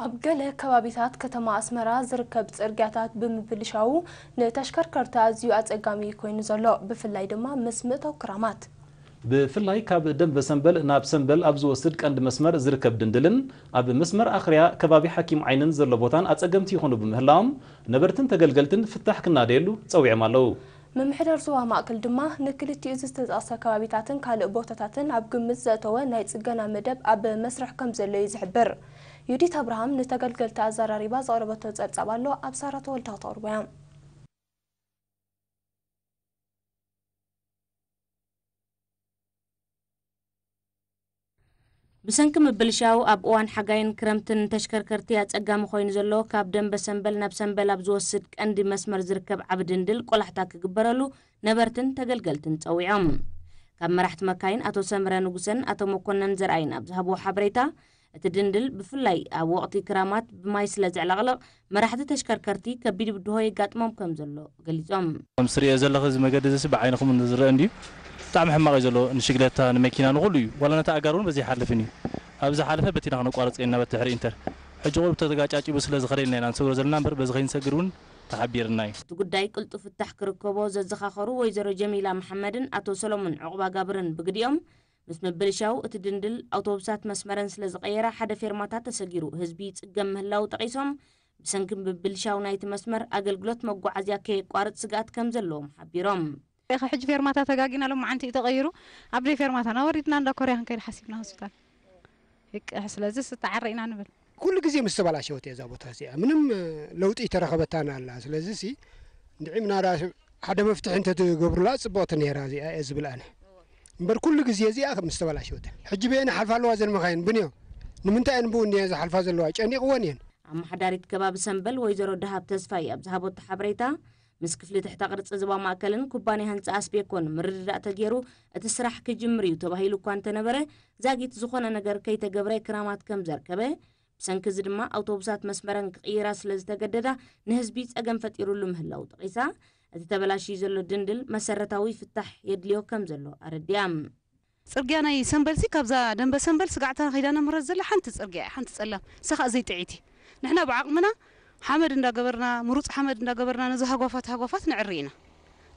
ኣብ ገለ ከባቢታት ከተማ ኣስመራ ዝርከብ ጽርግያታት ብምብልሻዉ ንተሽከርከርቲ ኣዝዩ ኣጸጋሚ ኮይኑ ዘሎ፣ ብፍላይ ድማ ምስ ምእታው ክራማት። ብፍላይ ካብ ደንበ ሰምበል ናብ ሰምበል ኣብ ዝወስድ ቀንዲ መስመር ዝርከብ ድንድልን ኣብ መስመር ኣኽርያ ከባቢ ሓኪም ዓይንን ዘሎ ቦታን ኣጸገምቲ ይኾኑ ብምህላዎም ነበርትን ተገልገልትን ፍታሕ ክናደየሉ ጸዊዖም ኣለዉ። ምምሕዳር ዞባ ማእከል ድማ ንክልቲኡ ዝተጣእሰ ከባቢታትን ካልእ ቦታታትን ኣብ ግምት ዘእተወ ናይ ጽገና መደብ ኣብ መስርሕ ከም ዘሎ እዩ ዝሕብር። ዩዲት ኣብርሃም ንተገልገልቲ ኣዘራሪባ ዘቕረበቶ ጸብጻብ ኣሎ፣ ኣብ ሳራ ተወልደ ክተቕርቦ እያ። ብሰንኪ ምብልሻው ኣብ እዋን ሓጋይን ክረምትን ንተሽከርከርቲ ኣጸጋሚ ኮይኑ ዘሎ ካብ ደንበ ሰምበል ናብ ሰምበል ኣብ ዝወስድ ቀንዲ መስመር ዝርከብ ዓቢ ድንድል ቆላሕታ ክግበረሉ ነበርትን ተገልገልትን ጸዊዖም። ካብ መራሕቲ መካይን ኣቶ ሰምረ ንጉሰን ኣቶ መኮነን ዘርኣይን ኣብ ዝሃብዎ ሓበሬታ፣ እቲ ድንድል ብፍላይ ኣብ ወቕቲ ክራማት ብማይ ስለ ዘዕለቕልቕ መራሕቲ ተሽከርከርቲ ከቢድ ብድሆ የጋጥሞም ከም ዘሎ ገሊጾም። ከምዚ ትርእዮ ዘለኺ እዚ መገዲ እዚ ብዓይንኹም ዝረአ እንድዩ። ብጣዕሚ ሕማቕ እዩ ዘሎ። ንሽግለታ ንመኪና ንኹሉ እዩ። ዋላ ነቲ ኣጋር እውን በዚ ኣይሓልፍን እዩ። ኣብ ዝሓለፈ በቲ ኢና ክነቋርጽ ኢና በቲ ድሕሪ ኢንተር። ሕጂ ቁሩብ ተጋጫጭቡ ስለ ዝኸደልና ኢና ንሰግሮ ዘለና እምበር በዚ ከይንሰግር እውን ተሓቢርና እዩ። እቲ ጉዳይ ቅልጡፍ ፍታሕ ክርከቦ ዘዘኻኸሩ ወይዘሮ ጀሚላ መሓመድን ኣቶ ሰሎሞን ዑቕባጋብርን ብግዲኦም፣ ምስ ምብልሻው እቲ ድንድል ኣውቶቡሳት መስመረን ስለ ዝቐየራ ሓደ ፌርማታ ተሰጊሩ ህዝቢ ይጽገም ምህላው ጠቒሶም፣ ብሰንኪ ምብልሻው ናይቲ መስመር ኣገልግሎት መጓዓዝያ ከየቋርጽ ስግኣት ከም ዘለዎም ሓቢሮም። ኢኻ ሕጂ ፌርማታ ተጋጊና ሎማዓንቲ እዩ ተቐይሩ። ኣብ ደይ ፌርማታና ወሪድና እንዳ ኮርያ ክንከይድ ሓሲብና ሆስፒታል። ይቅሕ ስለዚ ስተዓረ ኢና ንብል። ኩሉ ግዜ ምስ ተበላሸወት እያ እዛ ቦታ እዚኣ ምንም ለውጢ ኣይተረኸበታን ኣላ። ስለዚ ሲ እንድዒ ምናልባት ሓደ መፍትሒ እንተትገብሩላ ጽብቕቲ ነይራ እዚኣ እየ ዝብል ኣነ። እምበር ኩሉ ግዜ እዚኣ ከም ዝተበላሸወት ሕጂ በየን ሓልፋ ኣለዋ ዘን መኻይን ብንዮ ንምንታይ እየን ብኡ እንድየን ዝሓልፋ ዘለዋ ጨኒቕወን እየን። ኣመሓዳሪት ከባቢ ሰምበል ወይዘሮ ደሃብ ተስፋይ ኣብ ዝሃበቶ ሓበሬታ፣ ምስ ክፍሊ ትሕተ ቅርጺ ዞባ ማእከልን ኩባንያ ህንጻ ኣስቤኮን ምርድዳእ ተገይሩ እቲ ስራሕ ክጅምር እዩ ተባሂሉ እኳ እንተነበረ፣ ዛጊት ዝኾነ ነገር ከይተገብረ ክራማት ከም ዘርከበ፣ ብሰንኪ እዚ ድማ ኣውቶቡሳት መስመረን ክቕይራ ስለ ዝተገደዳ ንህዝቢ ጸገም ፈጢሩሉ ምህላው ጠቒሳ፣ እቲ ተበላሽዩ ዘሎ ድንድል መሰረታዊ ፍታሕ የድልዮ ከም ዘሎ ኣረዲኣ። ጽርግያ ናይ ሰምበልሲ ካብዛ ደንበ ሰምበል ስጋዕታ ከይዳ ነምህረት ዘላ ሓንቲ ጽርግያ እያ፣ ሓንቲ ጸላም፣ ንሳ ኸኣ ዘይጥዕይቲ። ንሕና ብዓቕምና ሓመድ እንዳገበርና፣ ምሩጽ ሓመድ እንዳገበርና ነዚ ሃጓፋት ሃጓፋት ነዕሪ ኢና።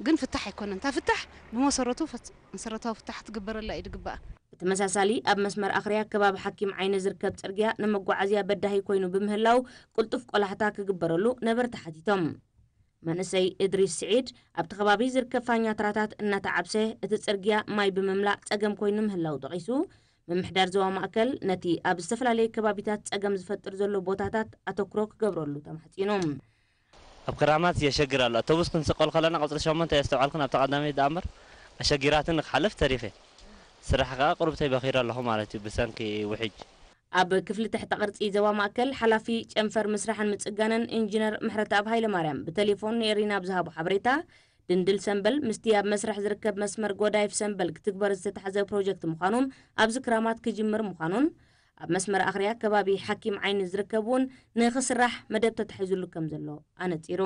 ግን ፍታሕ ኣይኮነን። እታ ፍታሕ ብመሰረቱ ፈት-፣ መሰረታዊ ፍታሕ ክትግበረላ እዩ ድግባኣ። ብተመሳሳሊ ኣብ መስመር ኣኽርያ ከባቢ ሓኪም ዓይኒ ዝርከብ ጽርግያ ንመጓዓዝያ በዳሂ ኮይኑ ብምህላው ቅልጡፍ ቆላሕታ ክግበረሉ ነበርቲ ሓቲቶም። መንእሰይ እድሪስ ስዒድ ኣብቲ ከባቢ ዝርከብ ፋኛትራታት እናተዓብሰ እቲ ጽርግያ ማይ ብምምላእ ጸገም ኮይኑ ምህላው ጠቒሱ፣ ምምሕዳር ዞባ ማእከል ነቲ ኣብ ዝተፈላለዩ ከባቢታት ጸገም ዝፈጥር ዘሎ ቦታታት ኣተኩሮ ክገብረሉ ተማሕጺኑ። ኣብ ክራማት የሸግር ኣሎ። ኣውቶቡስ ክንስቀል ከለና ቁጽሪ ሸሞንተ የስተውዓልክን ኣብታ ቀዳመይቲ ደኣ እምበር ኣሸጊራትኒ ክሓልፍ ተሪፈ። ስራሕ ከኣ ቁሩብ ተይበኺረ ኣለኹ ማለት እዩ ብሰንኪ ውሕጅ። ኣብ ክፍሊ ትሕተ ቅርጺ ዞባ ማእከል ሓላፊ ጨንፈር ምስራሕን ምጽጋንን ኢንጂነር ምሕረተኣብ ሃይለማርያም ብተሌፎን ንኤሪና ኣብ ዝሃቦ ሓበሬታ፣ ድንድል ሰምበል ምስቲ ኣብ መስርሕ ዝርከብ መስመር ጎዳይፍ ሰምበል ክትግበር ዝተታሕዘ ፕሮጀክት ምዃኑን ኣብዚ ክራማት ክጅምር ምዃኑን ኣብ መስመር ኣኽርያ ከባቢ ሓኪም ዓይኒ ዝርከብ እውን ንኽስራሕ መደብ ተታሒዙሉ ከም ዘሎ ኣነጺሩ።